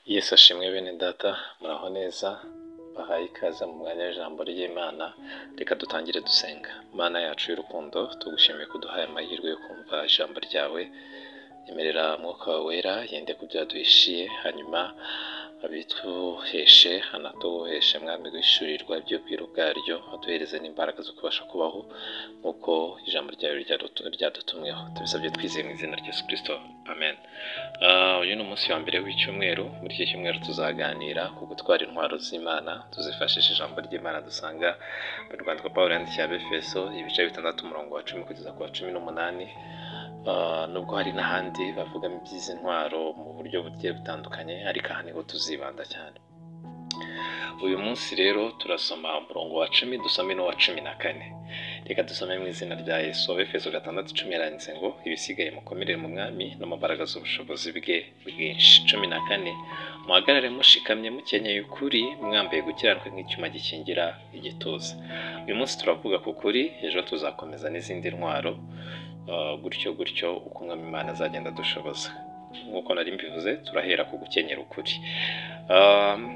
Yesu ashimwe bene data, muraho neza, bahaye ikaze mu mwanya w'ijambo ry'Imana, reka dutangire dusenga. Mana yacu y'urukundo, tugushimiye kuduhaye amahirwe yo kumva ijambo ryawe, nyemerera Mwuka wawe wera yende ku byo yaduhishiye, hanyuma abituheshe anatuheshe Mwami guhishurirwa iby'ubwiru bwaryo, aduhereze n'imbaraga zo kubasha kubaho nk'uko ijambo ryawe ryadutumweho. Tubisabye twizeye mu izina rya Yesu Kristo, amen. Uyu ni umunsi wa mbere w'icyumweru. Muri iki cyumweru tuzaganira ku gutwara intwaro z'Imana tuzifashisha ijambo ry'Imana dusanga mu rwandiko Pawulo yandikiye Abefeso ibice 6 umurongo wa 10 kugeza ku wa 18. Nubwo hari n'ahandi bavugamo iby'izi ntwaro mu buryo bugiye butandukanye, ariko aha niho tuzibanda cyane. Uyu munsi rero turasoma umurongo wa 10, dusome n'uwa 14. Reka dusome mu izina rya Yesu. Abefeso 6:10 yaranditse ngo ibisigaye mukomerere mu Mwami no mu mbaraga z'ubushobozi bwe bwinshi. 14, muhagarare mushikamye mukenyeye ukuri, mwambaye gukiranuka nk'icyuma gikingira igituza. Uyu munsi turavuga ku kuri, ejo tuzakomeza n'izindi ntwaro, gutyo gutyo uko Umwami Imana azagenda adushoboza. Nk'uko nari mbivuze, turahera ku gukenyera ukuri.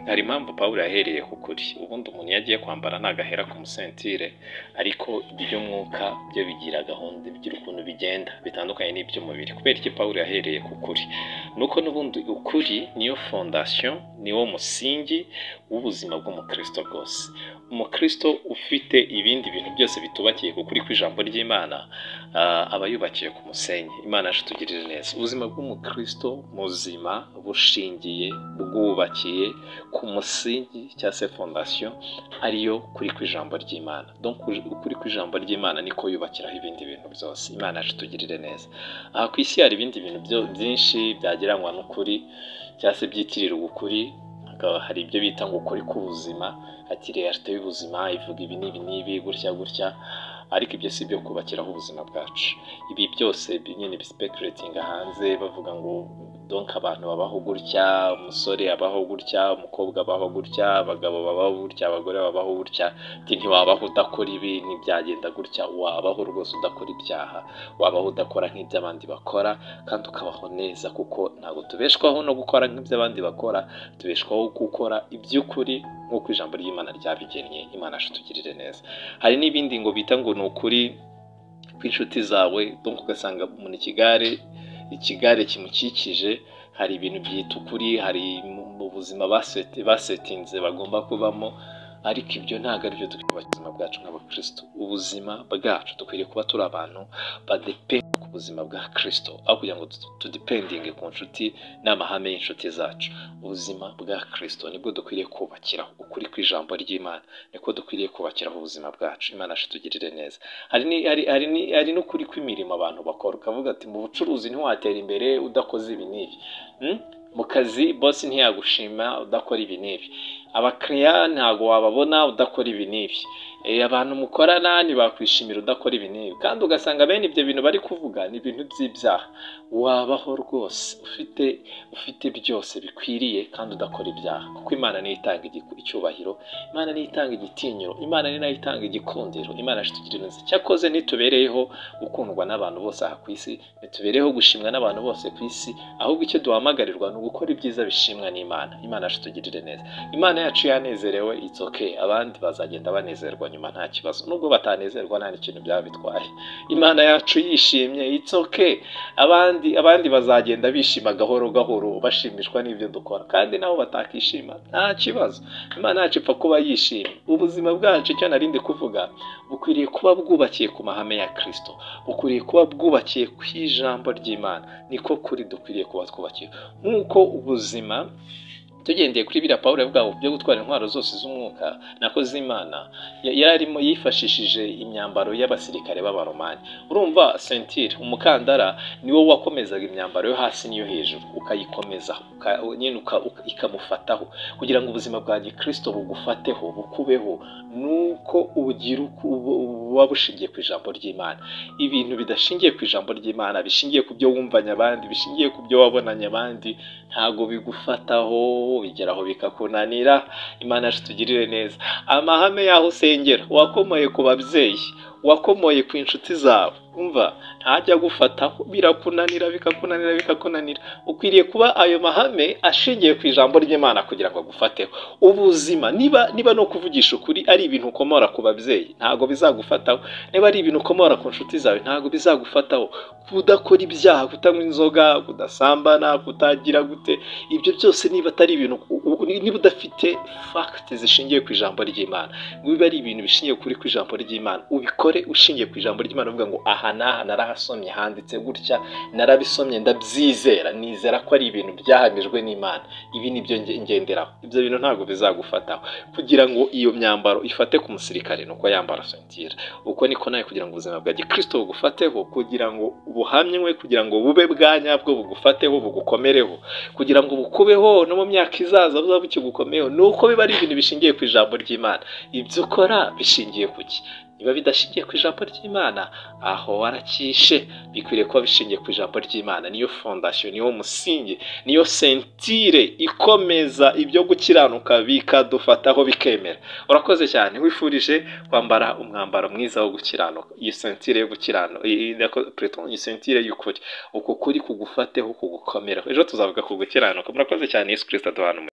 Hari impamvu Pawulo yahereye ku kuri. Ubundi umuntu iyo agiye kwambara ntabwo ahera ku musentire, ariko iby'umwuka byo bigira gahunda, bigira ukuntu bigenda bitandukanye n'iby'umubiri. Kubera iki Pawulo yahereye ku kuri? Nuko n'ubundi ukuri niyo fondation, niwo musingi w'ubuzima bw'umukristo bwose. Umukristo ufite ibindi bintu byose bitubakiye ku kuri kw'ijambo ry'Imana, aba yubakiye ku musenyi. Imana yacu itugirire neza. Ubuzima bw'umukristo muzima bushingiye, bwubakiye ku musingi cyangwa se fondation ariyo kuri kw'ijambo ry'Imana. Donc ukuri kw'ijambo ry'Imana niko yubakiraho ibindi bintu byose. Imana yacu itugirire neza. Aha ku isi hari ibindi bintu byinshi byagereranywa n'ukuri cyangwa se byitirirwa ukuri. Hari ibyo bita ngo ukuri k'ubuzima, ati realite y'ubuzima ivuga ibi n'ibi n'ibi gutya gutya, ariko ibyo si ibyo kubakiraho ubuzima bwacu. Ibi byose nyine bispeculating hanze bavuga ngo donc abantu babaho gutya, umusore abaho gutya, umukobwa abaho gutya, abagabo babaho gutya, abagore babaho gutya, ati ntiwabaho udakora ibi, ntibyagenda gutya. Wabaho rwose udakora ibyaha, wabaho udakora nk'ibyo abandi bakora, kandi ukabaho neza, kuko ntabwo tubeshwaho no gukora nk'ibyo abandi bakora, tubeshwaho gukora iby'ukuri nk'uko ijambo ry'Imana ryabigennye. Imana yacu itugirire neza. Hari n'ibindi ngo bita ngo ni ukuri kw'inshuti zawe, donc ugasanga umuntu ikigare kimukikije, hari ibintu byita ukuri, hari mu buzima basetinze bagomba kubamo, ariko ibyo ntabwo ari byo dukwiye ubuzima bwacu nk'abakristo. Ubuzima bwacu dukwiriye kuba turi abantu badependa ku buzima bwa Kristo, aho kugira ngo tudependinge ku nshuti n'amahame y'inshuti zacu. Ubuzima bwa Kristo nibwo dukwiriye kubakiraho ukuri kw'ijambo ry'Imana, niko dukwiriye kubakiraho ubuzima bwacu. Imana yacu itugirire neza. Hari n'ukuri kw'imirimo abantu bakora, ukavuga ati mu bucuruzi ntiwatera imbere udakoze ibi n'ibi, mu kazi boss ntiyagushima udakora ibi n'ibi, abakiriya ntabwo wababona udakora ibi n'ibi, abantu mukorana ntibakwishimira udakora ibi n'ibi, kandi ugasanga bene ibyo bintu bari kuvuga ni ibintu by'ibyaha. Wabaho rwose ufite byose bikwiriye kandi udakora ibyaha, kuko Imana niyo itanga icyubahiro, Imana niyo itanga igitinyiro, Imana ni nayo itanga igikundiro. Imana yacu itugirire neza. Cyakoze ntitubereyeho gukundwa n'abantu bose aha ku isi, ntitubereyeho gushimwa n'abantu bose ku isi, ahubwo icyo duhamagarirwa ni ugukora ibyiza bishimwa n'Imana. Imana yacu itugirire neza. Imana yacu yanezerewe, it's okay, abandi bazagenda banezerwa nyuma nta kibazo, nubwo batanezerwa nta n'ikintu byaba bitwaye. Imana yacu yishimye, it's okay, abandi bazagenda bishima gahoro gahoro, bashimishwa n'ibyo dukora, kandi nabo batakishima nta kibazo. Imana yacu ipfa kuba yishimye. Ubuzima bwacu, icyo narindi kuvuga, bukwiriye kuba bwubakiye ku mahame ya Kristo, bukwiriye kuba bwubakiye ku ijambo ry'Imana. Niko kuri dukwiriye kuba twubakiye. Nk'uko ubuzima tugendeye kuri biriya Pawulo yavuga byo gutwara intwaro zose z'umwuka nako z'Imana, yararimo yifashishije imyambaro y'abasirikare b'Abaromani. Urumva ceinture, umukandara niwo wakomezaga imyambaro yo hasi n'iyo hejuru, ukayikomeza nyine ikamufataho, kugira ngo ubuzima bwa gikristo bugufateho, bukubeho, nuko ubugira buba bushingiye ku ijambo ry'Imana. Ibintu bidashingiye ku ijambo ry'Imana, bishingiye ku byo wumvanye abandi, bishingiye ku byo wabonanye abandi, ntago bigufataho, bigeraho bikakunanira. Imana yacu itugirire neza. Amahame y'aho usengera, wakomoye ku babyeyi, wakomoye ku inshuti zawe, Umva, ntajya agufataho, birakunanira, bikakunanira, bikakunanira. Ukwiriye kuba ayo mahame ashingiye ku ijambo ry'Imana kugira ngo agufateho. Ubuzima niba no kuvugisha ukuri ari ibintu ukomora ku babyeyi, ntabwo bizagufataho. Niba ari ibintu ukomora ku nshuti zawe, ntabwo bizagufataho. Kudakora ibyaha, kutanywa inzoga, kudasambana, kutagira gute, ibyo byose niba atari ibintu, niba udafite facts zishingiye ku ijambo ry'Imana, ngo bibe ari ibintu bishingiye kuri ku ijambo ry'Imana, ubikore ushingiye ku ijambo ry'Imana, uvuga ngo aha n'aha narahasomye handitse gutya, narabisomye ndabyizera, nizera ko ari ibintu byahamijwe n'Imana, ibi nibyo ngenderaho. Ibyo bintu ntabwo bizagufataho. Kugira ngo iyo myambaro ifate ku musirikare nuko yambara ceinture. Uko niko nawe kugira ngo ubuzima bwa gikristo bugufateho, kugira ngo buhamywe, kugira ngo bube bwa nyabwo, bugufateho, bugukomereho, kugira ngo bukubeho no mu myaka izaza buza bukigukomeyeho, nuko biba ari ibintu bishingiye ku ijambo ry'Imana. Ibyo ukora bishingiye ku ki? Niba bidashingiye ku ijambo ry'Imana, aho warakishe. Bikwiriye kuba bishingiye ku ijambo ry'Imana. Niyo fondation, niyo musingi, niyo ceinture ikomeza ibyo gukiranuka, bikadufataho bikemera. Urakoze cyane. Wifurije kwambara umwambaro mwiza wo gukiranuka, iyi ceinture yo gukiranuka, iyi ceinture y'ukuri, uku kuri kugufateho, kugukomeraho. Ejo tuzavuga ku gukiranuka. Murakoze cyane. Yesu Kirisito aduhana.